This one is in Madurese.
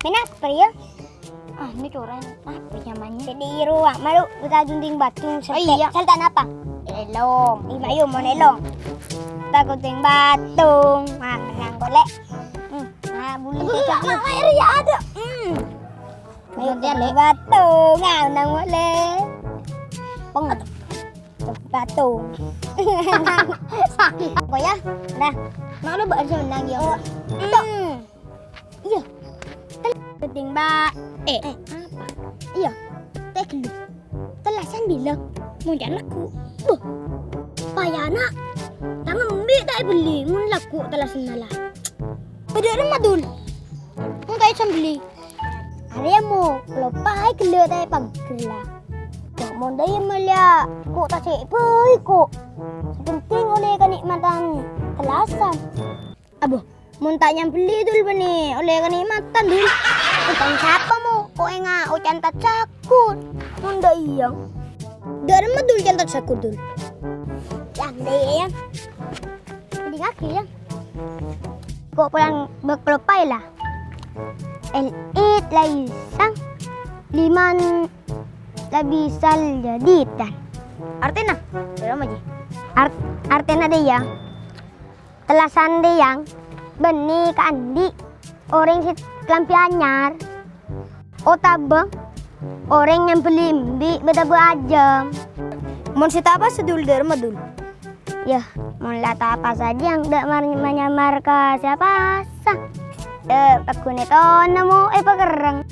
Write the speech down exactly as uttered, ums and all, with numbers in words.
Main apa ya? Ah, ini coran. Apa namanya? Jadi iru, ah, malu kita gunting batu. Oh, iya. Serta apa? Elong. Ima, ayo, mau elong. Kita gunting batu. Nah, menang golek. Hmm. Nah, bully. Mak, mak, mak, ya ada. Hmm. Ayo, gunting batu. Nah, menang golek. Peng. Batu. Apa ya? Nah, mau lo bahas menang ya? Oh. Hmm. Iya. Tel-, penting, Mbak. Eh, eh, apa? Iya. Teh gelu. Tellasan bilang, "Mon can lagghu'." Boh. Payana. Tang embi' ta' ebelli, mon lagghu' tellasanna la. Padha remma, Dul. Mon ta' can belli. Arèya mo, kaloppaè ghellâ' ta' èpagghâr la. Mon dâ' iyâ mèlèya, ko' ta' cè' bhâi ko'. Sè penting ollè kanè'matan tellasan. Abo, mon ta' nyambelli, Dul, bânnè ollè kanè'matan, Dul. Otang sapa mo? Ko' enga' ocan ta' sakur. Mon dâ' iyâ. Dâ' remma, Dul, can ta' sakur, Dul. Yang dâ' iyâ. Dingngaghi, ya. Ko' polana bâ' kaloppaè la. El-it laisang liman labisal jadidan. Artèna? Dâ' remma, Ji? Art-, artèna dâ' iyâ. Tellasan dâ' iyâ, bânnè kaandi' orèng sè kalambhi anyar. Otabâ orèng nyambelli embi' bâdâ bâ' ajâm. Mon sè ta' apasa, Dul, dâ' remma, Dul? Yâ, mon la ta' apasa jiyâ, dâ' mar-, manyamar ka sè apasa. Yâ, pagghun è tona mo èpakerrèng.